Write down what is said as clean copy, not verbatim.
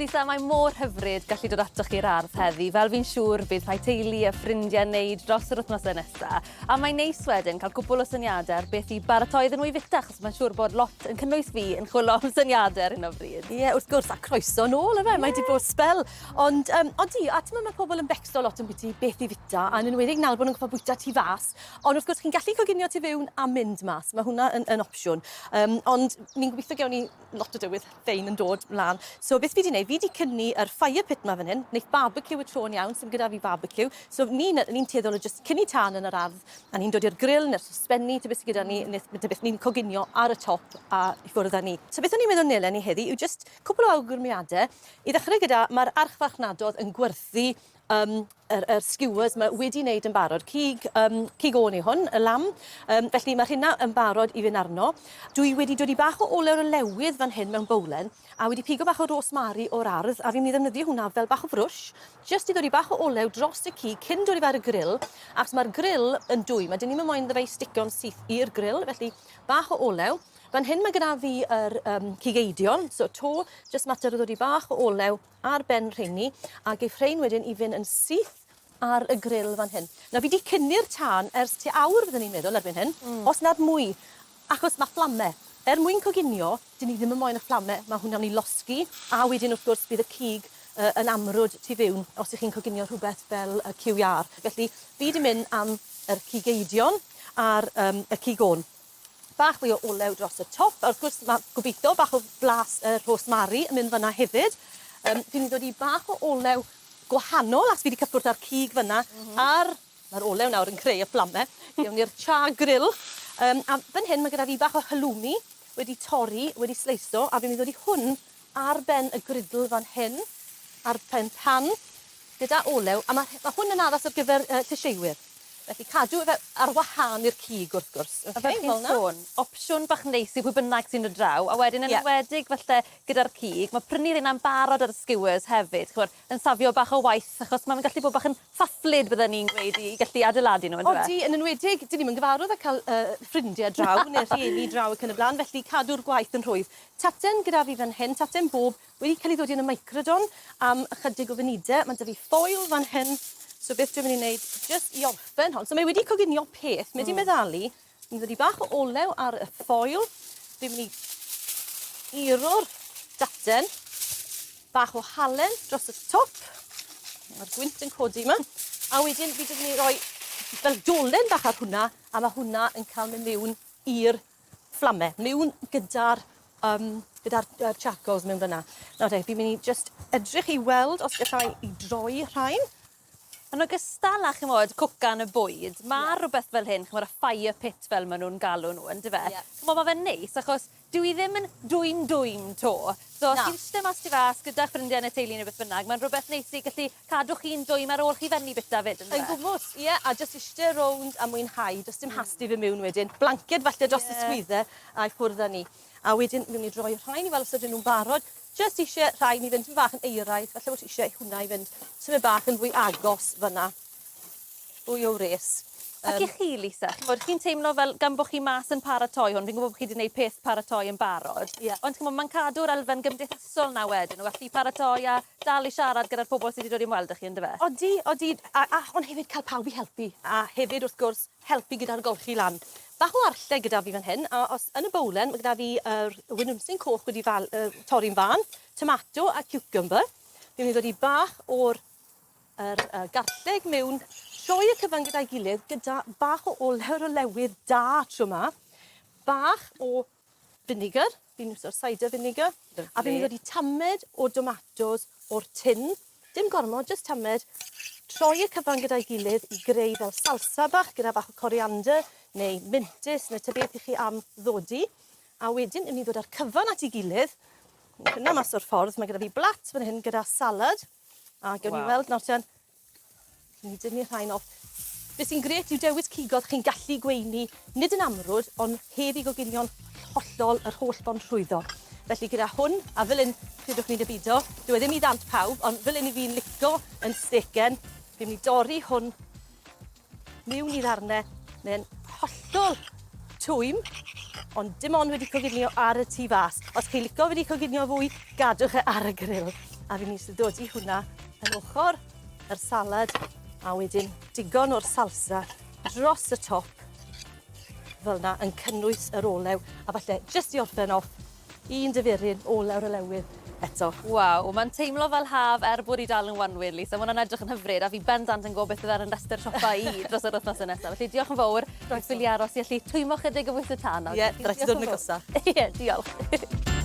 Lisa, mae mor hyfryd gallu dod atoch chi'r ardd heddi, fel fi'n siŵr bydd rhai teulu a ffrindiau yn neud dros yr wythnosau nesa. A mae'n neis wedyn cael cwpwl o syniadau ar beth i baratoi iddyn nhw i fita, achos mae'n siŵr bod lot yn cynnwys fi yn chwilio am syniadau ar hyn o bryd. Ie, yeah, wrth gwrs, a croeso nôl yfe, mae 'di bod sbel. Ond, um, odi, a ti'n mae pobl yn becso lot yn bwyty beth i fita, a'n enwedig nawr bod nhw'n gorfod bwyta tu fas. Ond wrth gwrs, chi'n gallu coginio tu fewn a mynd mas, mae hwnna yn, yn opsiwn. Um, ond ni'n gobeithio gewn ni lot o dywydd ffein yn dod mlan. So beth fi 'di neud, fi 'di cynnu yr fire pit 'ma fan hyn, neith barbecue y tro'n iawn, sim gyda fi barbecue. So ni'n ni'n tueddol o jyst cynnu tân yn yr ardd, a ni'n dod i'r grill ne'r sosbenni, ta beth sy gyda ni, ne ta beth ni'n coginio ar y top a i ffwrdd â ni. So beth o'n i'n meddwl nelen ni heddi yw jyst cwpwl o awgrymiade. I ddechrau gyda, ma'r archfarchnadodd yn gwerthu yym yr yr skewers 'ma wedi wneud yn barod. Cig yym cig oen yw hwn, y lamb. Yym felly ma' rhina yn barod i fynd arno. Dwi wedi dod i bach o olew olewydd fan hyn mewn bowlen a wedi pigo bach o rosmari o'r ardd a fi'n myn' i ddefnyddio hwnna fel bach o frwsh jyst i ddod i bach o olew dros y cig cyn dod i fe ar y grill achos ma'r grill yn dwym a 'dyn ni'm yn moyn iddo fe i sticio'n syth i'r grill felly bach o olew. Fan hyn ma' gyda fi yr yym cig eidion so 'to jyst mater o ddod i bach o olew ar ben rheini a geith rhein wedyn i fyn' yn syth ar y grill fan hyn. Nawr fi 'di cynnu'r tân ers tua awr fydden i'n meddwl erbyn hyn. Os nad mwy. Achos ma' fflame. Er mwyn coginio, 'dyn ni ddim yn moyn y fflame, ma' hwnna'n myn' i losgi, a wedyn wrth gwrs bydd y cig yy yn amrwd tu fewn os 'ych chi'n coginio rhwbeth fel y cyw iâr. Felly fi 'di myn' am yr cig eidion a'r yym y cig ôn. Bach fwy o olew dros y top, a wrth gwrs ma' gobeithio bach o flas y rhosmari yn mynd fyna hefyd. Yym fi'n mynd i ddod i bach o olew gwahanol achos fi 'di cyffwrdd â'r cig fyna a'r ma'r olew nawr yn creu y fflame. Gewn ni'r char grill. Yym a fan hyn ma' gyda fi bach o halloumi wedi torri, wedi sleiso, a fi'n mynd i ddod i hwn ar ben y griddle fan hyn, ar pen pan, gyda olew, a ma' ma' hwn yn addas ar gyfer yy llysieuwyr. Felly cadw fe ar wahân i'r cig wrth gwrs. A fel chi'n sôn, opsiwn bach neis i pwy bynnag sy'n dod draw, a wedyn yn enwedig falle gyda'r cig, ma' prynu reina'n barod ar y skewers hefyd, ch'mod, yn safio bach o waith, achos ma' fe'n gallu bod bach yn ffafflyd bydden i'n gweud i gallu adeiladu nhw yndyfe? Odi, yn enwedig, 'dyn ni'm yn gyfarwydd â cael yy ffrindie draw neu rhieni draw ac yn y bla'n, felly cadw'r gwaith yn rhwydd. Taten gyda fi fan hyn, taten bob, wedi cael ei ddodi yn y microdon am ychydig o funudau. Mae 'da fi ffoil fan hyn, so beth dwi'n mynd i wneud jyst i orffen hon. So mae wedi coginio peth, mae wedi meddalu. Fi'n mynd i ddodi bach o olew ar y ffoil. Fi'n mynd i iro'r daten, bach o halen dros y top. Mae'r gwynt yn codi yma. A wedyn fi jyst mynd i roi fel dolen bach ar hwnna, a mae hwnna yn cael mynd mewn i'r fflame miwn gyda'r yym gyda'r yy charcoals mewn fyn 'na. Nawr te, fi'n myn' i jyst edrych i weld os gallai i droi rhain. Yn ogystal â ch'mod cwcan y bwyd, ma' rwbeth fel hyn, ch'mod y fire pit fel ma' nw'n galw nw yndyfe? Ie. Ch'mo' ma' fe'n neis achos dyw 'i ddim yn dwym dwym 'to. So os ti'n iste mas tu fas gyda'ch ffrindie ne' teulu ne' beth bynnag, ma'n rwbeth neis i gallu cadw chi'n dwym ar ôl chi fenni bita 'fyd yndyfe? Yn gwmws, ie, a jyst iste rownd a mwynhau, does dim hast i fyn' miwn wedyn. Blanced falle dros y sgwydde a i ffwrdd â ni. A wedyn mi wn i droi rhain i weld os ydyn nhw'n barod. Jyst isie rhain i fynd tipyn bach yn euraidd, falle bod isie hwnna i fynd tymed bach yn fwy agos fynna. Fwy o wres. Ac i chi Lisa, ch'mod chi'n teimlo fel gan bo' chi mas yn paratoi hwn, fi'n gwbo bo' chi 'di neud peth paratoi yn barod. Ie. Ond ch'mo' ma'n cadw'r elfen gymdeithasol 'na wedyn o allu paratoi a dal i siarad gyda'r pobol sy 'di dod i ymweld â chi yndyfe? Odi, odi, a a ond hefyd ca'l pawb i helpu, a hefyd wrth gwrs helpu gyda'r golchi lan. Bach o arlleg gyda fi fan hyn, a os yn y bowlen ma' gyda fi yr winwnsyn coch wedi fal- yy torri'n fân, tomato a cucumber. Fi'n myn' i ddod i bach o'r yr yy garlleg miwn, troi y cyfan gyda'i gilydd gyda bach o olew olewydd da tro 'ma, bach o vinegar, fi'n iwso'r cider vinegar. Lyfli. A fi'n mynd i ddod i tamed o domatos o'r tin, dim gormod, jyst tamed, troi y cyfan gyda'i gilydd i greu fel salsa bach gyda bach o coriander neu mintys neu ta beth 'ych chi am ddodi. A wedyn 'yn ni'n dod â'r cyfan at 'i gilydd, hwnna mas o'r ffordd, mae gyda fi blat fan hyn gyda salad. A gewn ni weld nawr ten. Ni dynnu rhain off. Be sy'n grêt yw dewis cigodd chi'n gallu gweini, nid yn amrwd, ond heb i goginio'n hollol yr holl ffordd trwyddo. Felly gyda hwn, a fel hyn, credwch ni neu bido, dyw e ddim i ddant pawb, ond fel hyn i fi'n lico yn stecen, fi'n mynd i dorri hwn miwn i ddarne, mae'n hollol twym, ond dim ond wedi coginio ar y tu fas. Os chi'n lico wedi coginio fwy, gadwch e ar y grill. A fi'n eisiau dod i hwnna yn ochr yr salad a wedyn digon o'r salsa dros y top fel 'na yn cynnwys yr olew a falle jyst i orffen off un diferyn olew'r olewydd eto. Waw, mae'n teimlo fel haf er bod i dal yn wanwyn, Lisa. Mae hwnna'n edrych yn hyfryd a fi bendant yn gwybod beth bydd ar yn rhestr siopa i dros yr wythnos nesaf. Felly diolch yn fawr. Dwi'n ffili aros i allu twymo chydig o bwys y tân nawr. Ie, rhaid ti ddod yn agosach. Ie, diolch.